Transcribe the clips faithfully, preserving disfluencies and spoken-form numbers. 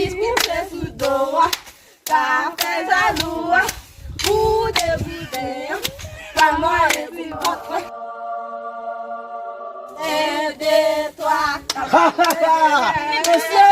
ki moute sou do a, ka fè jalou a, ou te moute, pa mwen epi vòt mwen. En, de, twa, kat. Mesye!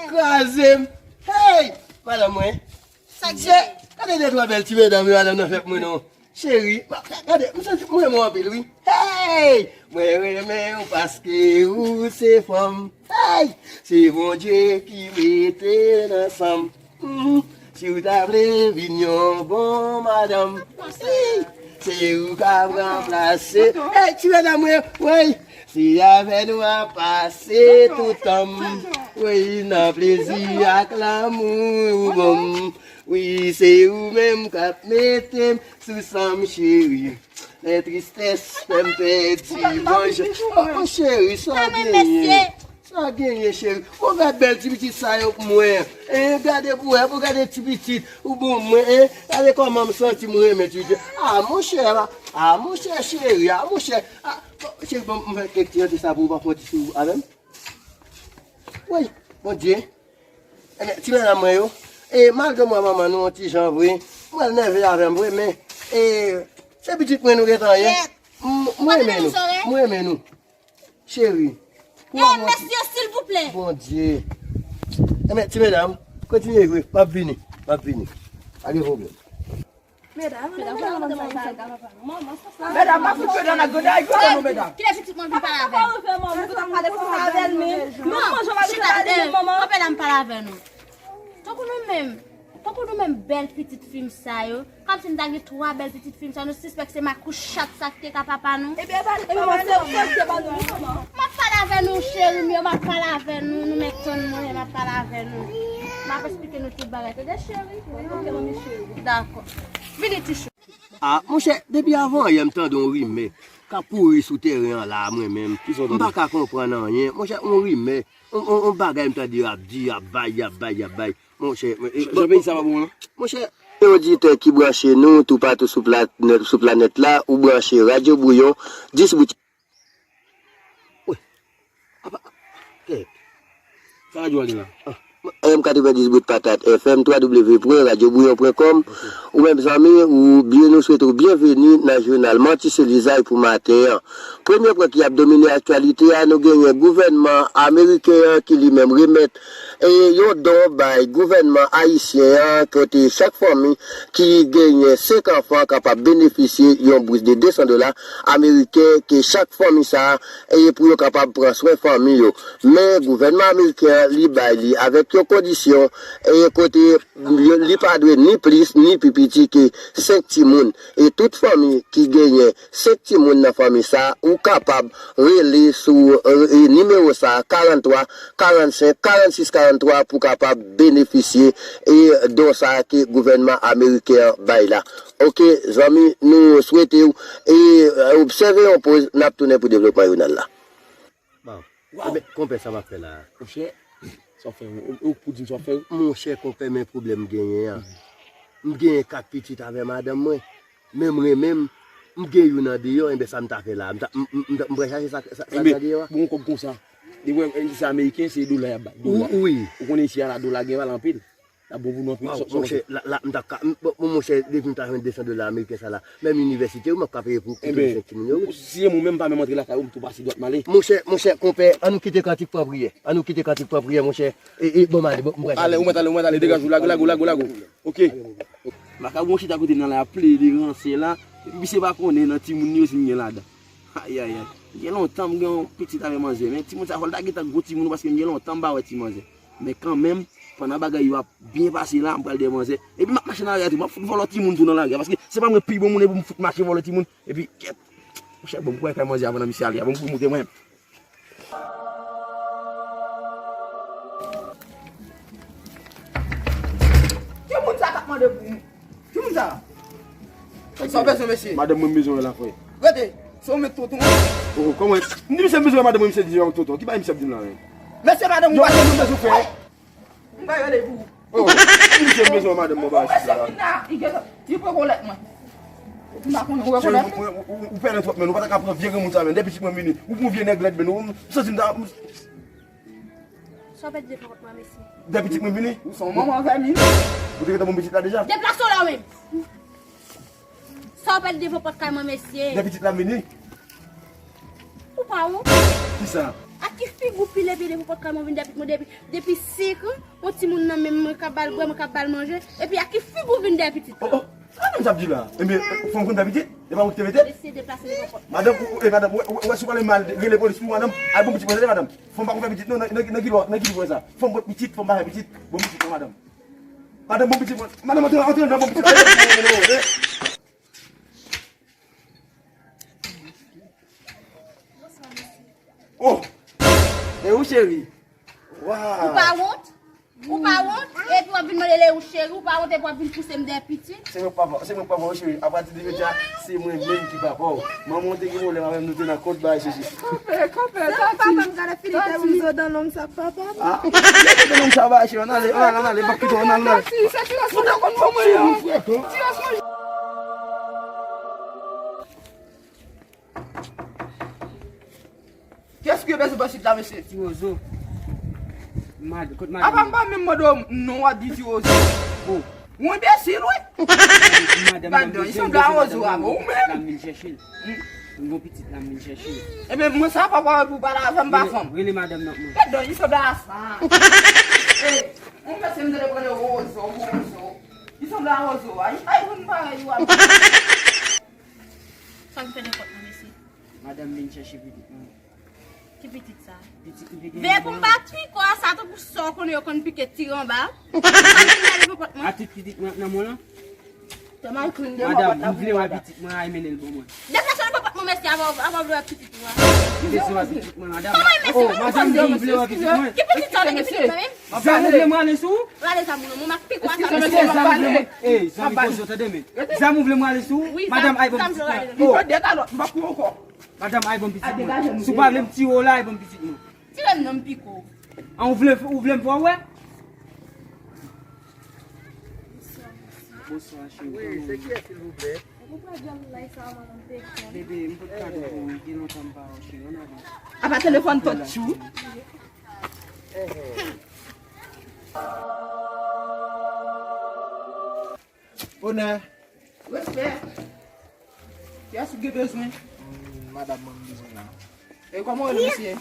Kraze m! Hey! Madanm mwen! Sa k Se, genyen? Gade de twa bèl ti medam yo, madanm nan fè pou mwen non. Cheri, gade, m santi m renmen w anpil wi. Hey! Mwen renmen w paske ou se fanm. Hey! Se Bondye ki mete n ansanm. Mm. Si w ta vle vin yon bon madanm, hey! Se ou k ap ranplase. Hey, ti medam mwen, woy! Se avè nou ap pase tout tan m. Woy, nan plezi ak lanmou ou ban m. Wi, se ou menm k ap mete m sou san m, cheri. Lè tristès fè m pèdi manj. Oh, oh, cheri, sa genyen? Sa genyen, cheri? Ou fè bèl ti pitit sa yo pou mwen. Hein, gade pou wè, pou gade ti pitit ou ban mwen, hein? Gade kòman m santi m renmen ti pitit. Ah, monchè, ah, monchè, cheri, ah, monchè. Ah, bon, cheri, bon, m fè kèk ti rete sa pou ou pa fè yon ti souri avè m. Woy, Bondye. Enben, ti medam mwen yo, e malgre mwen manman nou yon ti jan vre, mwen nève avè m vre, men, e, se pitit mwen nou gentan ye. M, mwen renmen nou. Mwen renmen nou. Cheri. Pou amou ti mesye, silvouplè. Bondye. Enben, ti medam, kontinye jwe. M ap vini. M ap vini. Pa gen pwoblèm. Medam, medam, medam, medam, medam, medam, medam, pa fout yo nan gode a, yo nou, medam. Kilè pitit mwen vin pale avè m? Manman, chita, eh, kanpe la, m pale avè nou. Tankou nou menm, tankou nou menm bèl pitit fi m sa yo, kòmsi n ta gen twa bèl pitit fi m sa, nou sispèk se makouch chat sa ki te ka papa nou. Ebyen, ba nou, manman, se ou ki te ba nou, manman. M ap pale avè nou, cheri m yo, m ap pale avè nou, nou mèt tann mwen, m ap pale avè nou. M ap esplike nou tout bagay, tande, cheri? Ok, manmi cheri. Dakò. Vini, ti chou. Ah, monchè, depi avan yè m tande yon rimè k ap kouri sou teren an la a, mwen menm. M pa ka konprann anyen. Monchè, yon rimè, yon, yon, yon bagay m tande y ap di, y ap bay, y ap bay, y ap bay. Monchè, e, jan peyi sa pa bon an. Monchè, oditè ki branche nou toupatou sou planèt, sou planèt la, ou branche Radyo Bouyon, dis bout Wi. Apa, kèt. Sa radyo a gen la? Ah, M katrevenndis bout patat F M, w w w pwen radyo bouyon pwen kòm. Ok. Ou menm zanmi, ou byen, nou swete w byenveni nan jounal Manti se Lizay pou maten an. Premye pwen ki ap domine aktyalite a, nou genyen gouvènman ameriken an ki li menm remèt, e, yon don bay gouvènman ayisyen an, kote chak fanmi ki genyen senk anfan kapab benefisye yon bous de de san dola ameriken ke chak fanmi sa a, e pou yo kapab pran swen fanmi yo. Men gouvènman ameriken an, li bay li avèk yon kondisyon, e kote yo, li pa dwe ni plis ni pi piti ke senk timoun. E tout fanmi ki genyen senk timoun nan fanmi sa a, ou kapab rele sou, e, nimewo sa a, karannntwa, karannsenk, karannsis, karannntwa, pou kapab benefisye, e, don sa a ke gouvènman ameriken an bay la. Ok, zanmi, nou swete w, e, obsève yon poz, n ap tounen pou devlopman jounal la. Bon. Waw! Enben, konpè, sa m ap fè la a? Monchè, sa w fè, ou, ou pou di m sa w fè? Monchè, konpè, men pwoblèm m genyen an. M genyen kat pitit avè madanm mwen. Men m renmen m, m gen youn andeyò, enben sa m ta fè la a? M ta, m, m, m, m pral chache sa, sa, sa k andeyò a? Enben, bon, kòb konsa. Depi w wè, se ameriken, se dola y ap bay. Dola. Wi. Ou konnen isi a la, dola gen valè anpil. L ap bon pou nou anpil. Waw, monchè, la, la, m t ap ka, m, bon, monchè, depi m ta jwenn de san dola ameriken sa la, menm inivèsite yo, m ap ka peye pou, pou tounen senk timoun yo, wi. Enben, si se mwen menm, m pa menm antre lakay ou, m tou pase dwat m ale. Monchè, monchè, konpè, ann nou kite kantik pran priyè. Ann nou kite kantik pran priyè, monchè. E, e, bon, m ale, bon, m pral. Ale, ou mèt ale, ou mèt ale, degaj ou, lage, lage, lage, lage. Ok. Makab ou chita kote m nan la, ap plede ranse la. Epi misye pa konnen nan timoun li yo si m gen ladan. Ayayay. Gen lontan m gen yon pitit avè manzè, men timoun sa fò l ta gentan gwo timoun paske m gen lontan m pa wè ti manzè. Men kanmenm, pandan bagay yo ap byen pase la, m pral dèyè manzè. Epi m ap mache nan lari a tou, m ap fout vòlò timoun tou nan lari a, paske se pa mwen pi bon moun e pou m fout mache vòlò timoun. Epi, kèt! Monchè, bon, m kwè kay manzè a pandan misye ale a, bon, m pou moute mwen menm. Ki moun sa k ap mande pou ou? Ki moun sa? Sa w bezwen, mesye? Madanm mwen m bezwen wè la, frè. Rete! Se ou met tonton. Oh, kòman? M di misye m bezwen wè madanm mwen, misye di tonton. Ki bagay misye ap di m la menm? Mesye, madanm ou pa gen moun bezwen fè. M pa rele pou ou. Oh, m di misye m bezwen wè madanm mwen ba chita la. Li pran kolèt mwen. M pa konnen, ou wè kolèt mwen? Ou pèlen twòp, men ou pa ta ka pran vye granmoun sa, men. Depi pitit mwen vini, ou pran vye nèg lèd, men ou, m santi m ta, m Sa w pèdi devan pòt mwen, mesye? Dè pitit mwen vini. Ou se yon manman vèmin. Ou te gentan bon pitit la deja? Deplase w la w menm. Sa w pèdi devan pòt kay mwen, mesye? Dè pitit la vini. Ou pa wont? Kisa? Ak ki figi w pile pye devan pòt kay mwen vin dè pitit mwen depi, depi senk an? Yon timoun nan men mwen k ap ba l bwè, mwen k ap ba l manje. Epi ak ki figi w vin dè pitit mwen? Sa menm sa ap di la? Ebyen, fò m konn fè pitit? E pa ou ki te mete? Mesye, deplase devan pòt. Madanm, ou, ou, e madanm, ou, ou, ou wè si w pale mal, rele polis pou madanm. Al bon pitit mwen, tande madanm. Fanm pa konn fè pitit non, nan, nan, nan ki lwa, nan ki lwa sa? Fanm bon pitit, fanm pa fè pitit. Bon pitit non, madanm. Madanm, bon pitit mwen. Madanm, antre, antre nan bon pitit. Ale, ale, ale, ale. Oh! E ou cheri? Waw! Ou pa wont? Ou pa wont? Epi w ap vin mande lè ou cheri, ou pa wont epi w ap vin pouse m dèyè pitit? Se mwen k papa, se mwen k papa w cheri. Apati de jodi a, se mwen menm ki papa w. Manman w te gen pwoblèm avè m, nou te nan kont bagay sesi. Kanpe, kanpe, Tati. Papa m gade Filip te moun zo dan long sa, papa m. Ah, mete dan long sa bagay cheri, ann ale, ann ale, ann ale, m p ap kite w, ann ale, ann ale. Tati, se ti rès mwen konn ban mwen an. Ti rès mwen. Kiyès ki enbesil pa sit la, mesye? Ti Wozo. Mad-, kot madanm? Apa m pa menm mande w non, w ap di Ti Wozo. Oh. Ou enbesil, wi. Madanm nan bezwen, m bezwen madanm nan, m gon pitit la, m vin chèche l. M gon pitit la, m vin chèche l. Ebyen, mwen sa papa w pou pale avè m, pa fanm. Rele madanm nan pou mwen. Madanm, li sanble a sa. Ey, ou mesye m te konn rele Wozo, Wozo. Li sanble a Wozo a. Li pa yon moun parèy ou a. Sa m fè nenpòt nan mesye. Madanm vin chèche pitit mwen. Ki pitit sa? Pitit m te gen. Veye pou m pa pike w a sa tankou sa w konnen yo konn pike tire anba. Sa vin gade pou pòt mwen. A tout pitit mwen nan men w lan? Tèlman l klin devan pòt la pou mwen. Madanm, m vle wè pitit mwen, ay mennen l ban mwen. Deplase nan pòt mwen mesye avan, avan w vle wè pitit ou a. M bezwen wè pitit mwen, madanm. Kòman e mesye? Oh, madanm, m vle wè pitit mwen. Ki pitit sa w te gen pitit mwen menm? Zam ou vle mwen ale sou ou? Rale zam ou non, mwen m ap pike w a zam. Eskize, mesye, zam ou vle mwen? Ey, zanmi, poze w tande men. Zam ou vle mwen ale sou ou? Wi, madanm, ay ban m pitit mwen. Oh. Li pa dèyè kalòt, m pa pran ankò. Madanm, ay ban m pitit mwen. Si w pa vle m tire w la, ay ban m pitit mwen. Tire m non, m pike w. An, ou vle, ou vle m fè w wè? Bonswa, cheri. Wi, se kiyès, silvouplè? Ou pran djòl lay sa, madanm Pekon. Bebe, m pot kado pou ou, gen lontan m pa wè w, cheri, ann avan. Apa telefòn tòt tchou? Onè. Respè. Kiyès ou gen bezwen? Hmm, madanm mwen m bezwen la. E kòman w rele mesye?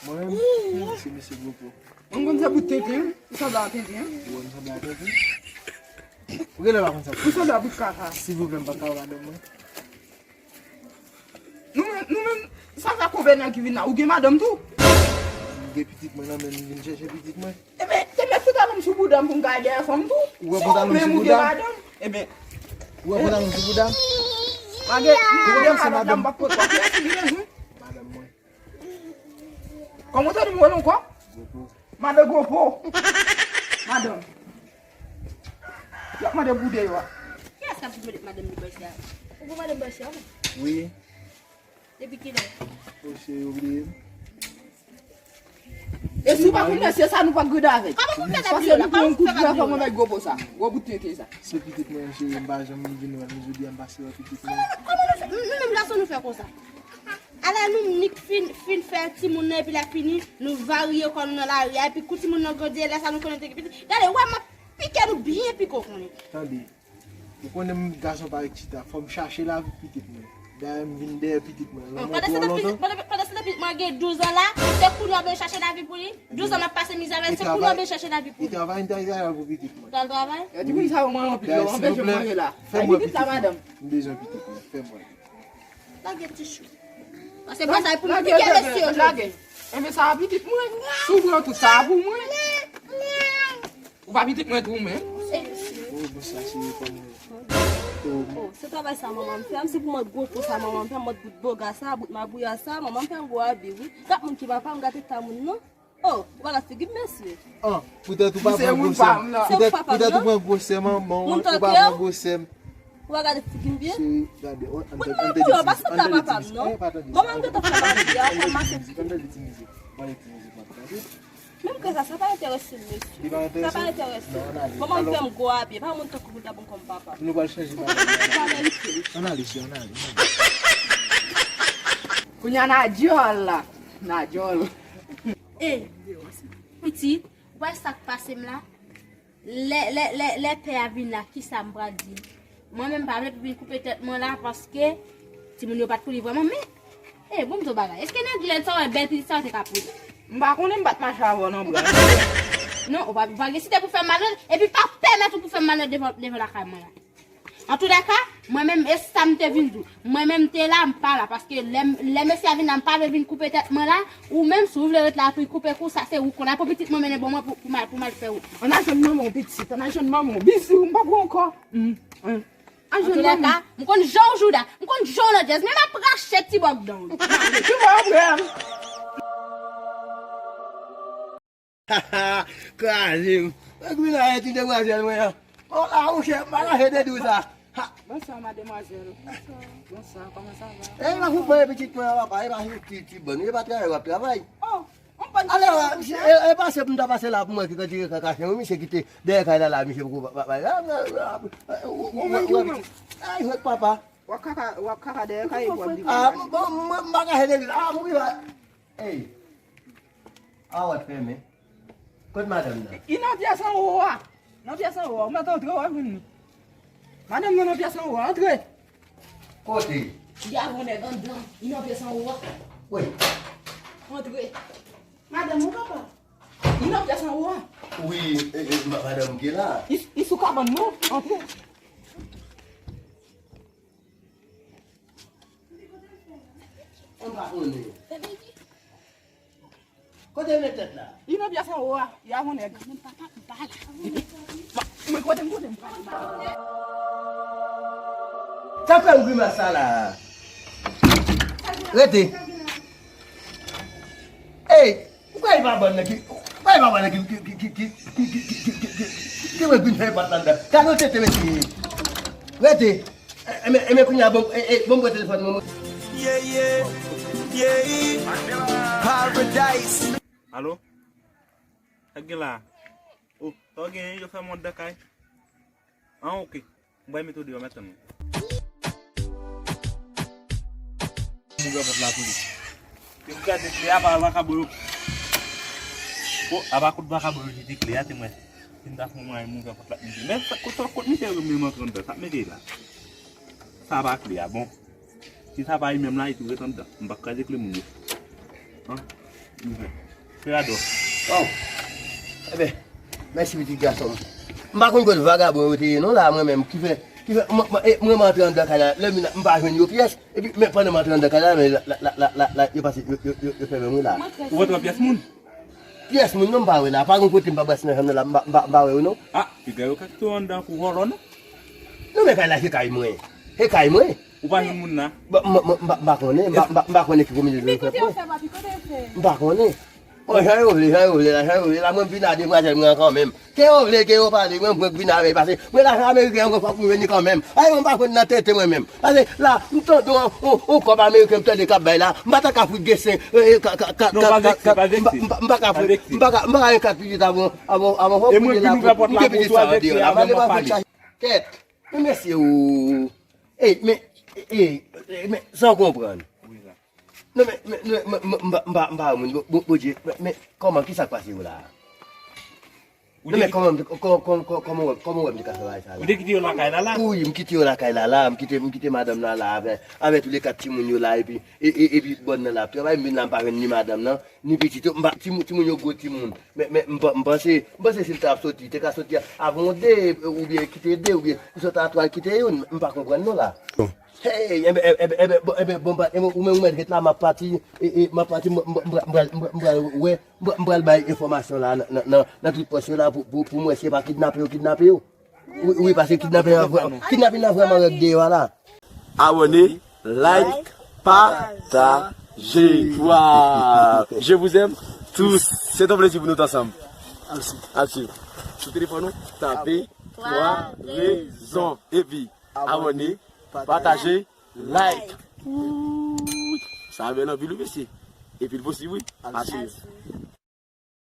Mwen menm, hmm, se mesye Gwopo. Mwen konn se bout tenten, wi. Ou sanble a tenten, wi. Ou sanble a tenten. Ou rele pa konn sa. Ou sanble a bout kaka. Silvouplè, m pa ka wè madanm mwen. Nou menm, nou menm, sa fè konbyen nèg ki vin la? Ou gen madanm tou? M gen pitit mwen nan men m, m vin chèche pitit mwen. Ebyen, te met pantalon m sou bouda m pou m ka al dèyè fanm tou. Ou wè pantalon m sou bouda m? Ebyen. Ou wè pantalon m sou bouda m? Malgre m gen kalòt la, m p ap pot kòb. Kiyès ki gen bezwen? Madanm mwen. Kòman w tande m rele ankò? Gwopo. Madan Gwopo. Madanm. Y ap mande bouda yo a. Kiyès k ap di mete madanm li bòs la? Ou pou madanm bòs la, wi. Wi. Depi kilè? Ou se yo bliye m. E si w pa konn mesye sa, nou pa t gride avè l. Kòman pou m fè dèyè pitit la? Kòman pou m fè dèyè pitit la? Kòman pou m fè dèyè pitit la? Se pitit mwen, cheri, m pa janm vin wè l, men jodi a m pase wè pitit mwen. Kòman nou fè? Nou, nou menm gason nou fè konsa. Alè nou nik fin, fin fè timoun nan epi lè fini, nou varye kò nou nan lari a, epi kou timoun nan grandi, e lè sa nou konnen te gen pitit. Gade, wè m ap pike nou byen pike w konnen. Tande, ou konnen m gason pa chita, fò m chache lavi pitit mwen. Dayè m vin dèyè pitit mwen. Lan mwen twò lontan. Pandan, pandan se tan pitit mwen gen douz an la, se kounye a w bezwen chache lavi pou li? Douz an m ap pase mizè avè l, se kounye a w bezwen chache lavi pou li. E travay, m travay pou pitit mwen. Pral travay? E timoun sa yo mwen anpil, yo anpeche m manje la. Fè m wè pitit mwen. M bezwen pitit mwen, fè m wè. Lage ti chou. Paske bagay pou m pike mesye yo jodi. Enben sa a pitit mwen. Si w pran tout sa a pou mwen. Ou pa pitit mwen tou menm. Oh, bon, sa se fanm mwen. Oh, se travay sa manman m fè m, se pou mòd gwo po sa manman m fè m, mòd bout boga sa, bout mabouya sa, manman m fè m gwo abi, wi. Gad moun ki papa m, gad eta moun nan. Oh, ou pa gad figi m, mesye. Ah, poutèt ou pa pran gwosè m. Poutèt, poutèt ou pran gwosè manman w, ou pa pran gwosè m. Ou pa gade figi m byen? Cheri, gade, an, an, an tande ti mizik, an tande ti mizik. Bon, mwen gentan fè bagay la, kòmanse. An tande ti mizik, an tande ti mizik, m ap tande. Menm ke sa, sa pa enterese m, mesye. Li pa enterese? Sa pa enterese m. Non, ann ale. Kòman m fè m gwo a pye? Pa moun tankou w ta bon kòm papa. Nou pral chanje bagay. Ou pa merite. Ann ale, cheri, ann ale. Kounye a n a djòl la. N a djòl. E, pitit, ou wè sa k pase m la? Lè, lè, lè, lè pè a vin la, kisa m pral di l? Mwen menm, m pa vle pou vin koupe tèt mwen la, paske timoun yo pa t pou li vrèman, men, e, bon, m di w bagay. Èske nèg lèd sa w wè bèl pitit sa yo te ka pou li? M pa konnen, m pa t mache avè w nan bra. Non, ou pa, ou pa gen site pou fè m malonèt, epi pa pèmèt ou pou fè m malonèt devan, devan lakay mwen la. Antoulèka, mwen menm, e sa m te vin di w. Mwen menm te la, m pa la, paske lè, lè mesye a vin la, m pa vle vin koupe tèt mwen la, ou menm, si w vle ret la pou l koupe kou, sa se ou k konn. Apre pitit mwen mennen ban mwen pou, pou m al, pou m al fè wout. Ann al jwenn manman w, pitit, ann al jwenn manman w. Bizou, m pa pou ankò. Mm, mm. Al jwenn manman w. Antoulèka, m konn jan w jouda, m konn jan w landjèz, men m ap rache ti bòk dan w. Ki pwoblèm? Kraze m. Mwen goumen avèk ti demwazèl mwen an. O la, monchè, m pa ka fè de dou sa. Ha! Bonswa, mademwazèl. Bonswa, kòman sa va? E pa fout mwen, pitit mwen an, papa, e pa ti, ti, ti bann, e pa travay w ap travay. Oh, on bann. Alò, e, e pase pou m ta pase la pou mwen ki retire kaka chen, wi, misye kite dèyè kay la, la, misye poko pa, pa, pa, la, la, la, ou, ou, ou, ou, ou, ou, ay, jwèt papa. W ap kaka, w ap kaka dèyè kay, w ap di. Ah, m, m, m, m pa ka fè de dou. Ah, m rive. Ey! A wòt fèmen. Kot madanm nan? Li nan pyès anwo a. Nan pyès anwo a. Ou mèt antre, w ap jwenn li. Madanm nan nan pyès anwo a. Antre. Kote? Li avè yon nèg anndan. Li nan pyès anwo a. Wi. Antre. Madanm ou, papa? Li nan pyès anwo a. Wi, e, e, ma-, madanm ki la. Li, li sou kabann nou. Antre. M pa konnen. Kote l met tèt la? Li nan pyès anwo a. Li avè yon nèg. Mwen kote m kote m pral. Sa fè m grimas sa la? Rete. Ey, ou kwè e pa bann nan ki, ou kwè e pa bann nan ki, ki, ki mwen vin fè pòt la anndan? Gade yon tete mesye. Rete. E, e, men, e, men kounye a, bon, e, e, bon, m pran telefòn mwen, mwen. Yeah, yeah, yeah. Paradise. Alo? Sa k gen la? Oh, sa w genyen, yo fè m yon dakay. Ah, ok. M pral mete w deyò, m ap tann ou. M ouvè pòt la pou li. Te m gade kle a, pa vakabon yo. Oh, a pa kout vakabon yo jete kle a, te mwen. Si m ta fè yon mwayen, m ouvè pòt la, m di. Men, sa, kot, kot misye yo menm antre anndan, sa k mete la? Sa pa kle a, bon. Si sa pa li menm la, li tou ret anndan. M p ap kraze kle moun yo. An? Ouvè. Fè radò. Waw! Enben, mèsi pitit gason m. M pa konn kot vagabon yo te ye non la, mwen menm, ki fè, ki fè, mwen, mwen, e, mwen, mwen antre anndan kay la, lè m vin la, m pa jwenn yo pyès, epi, men pandan m antre anndan kay la, men la, la, yo pase, yo, yo, yo, yo fèmen mwen la. Ou antre nan pyès moun? Pyès moun non, m pa wè la, pa gen kote m pa brase nan chanm nan la, m pa, m pa, m pa wè yo non. Ah, piga yo ka kite w anndan pou vòlò non. Non, men kay la se kay mwen. Se kay mwen. Ou pa jwenn moun nan? M, m, m, m pa, m pa konnen, m pa, m pa, m pa konnen ki kominote yo fè pou mwen. M pa konnen. Bon, jan yo vle, jan yo vle la, jan yo vle la, mwen m vin a demwazèl mwen an kanmenm. Ke yo vle, ke yo pa vle, mwen, mwen k vin avè l, pase mwen lajan ameriken an, fòk mwen vini kanmenm. Ay, mwen pa konn nan tete mwen menm. Pase la, m tande yon, yon, yon kòb ameriken, m tande k ap bay la, m pa ta ka fout gen sen, e, e, ka, ka, ka, m pa, m pa, m pa ka fout, m pa ka, m pa ka gen kat pitit avan, avan, avan, fòk mwen gen la pou, m gen pitit sa deyò la, m pa gen pa fout chache. Kèt, men mesye, o, ey, men, ey, ey, men, san konprann. Non, men, men, men, men, men, m pa, m pa, m pa wè moun, Bo-, Bo-, Bondye, men, men, kòman, kisa k pase yo la? Non, men, kòman, kò-, kò-, kò-, kò-, kòman w wè, kòman w wè m te ka fè bagay sa la? Ou te kite yo lakay la, la? Wi, m kite yo lakay la, la, m kite, m kite madanm nan la, avè, avè tou le kat timoun yo la, epi, e, e, epi bòn nan la ap travay, m vin la, m pa jwenn ni madanm nan, ni pitit yo, m pa, timoun, timoun yo gwo timoun, men, men, m pa, m panse, m panse si l ta ap soti, li te ka soti avè yon de, oubyen kite de, oubyen li sot a twa, l kite youn, m pa konprann non la. Hey, enben, enben, enben, bon, enben, bon, ba, enben, ou menm, ou mèt ret la, m ap pati, e, e, m ap pati, m, m, m, m pral, m, m pral wè, m, m pral bay enfòmasyon la nan, nan, nan, nan tout pòs yo la pou, pou, pou m wè si se pa kidnape yo kidnape yo. Wi, wi, paske kidnaping la vrè-, kidnaping la vrèman rèd deyò a la. Abonné, like, partager. Waouh, je vous aime tous. C'est un plaisir pour nous ensemble. Al swiv. Al swiv. Sou telefòn ou, tape twa rezon. Epi, abonné, pataje, like. Wouy. Sa bèl anpil wi mesye. Epi l posib wi. Al swiv.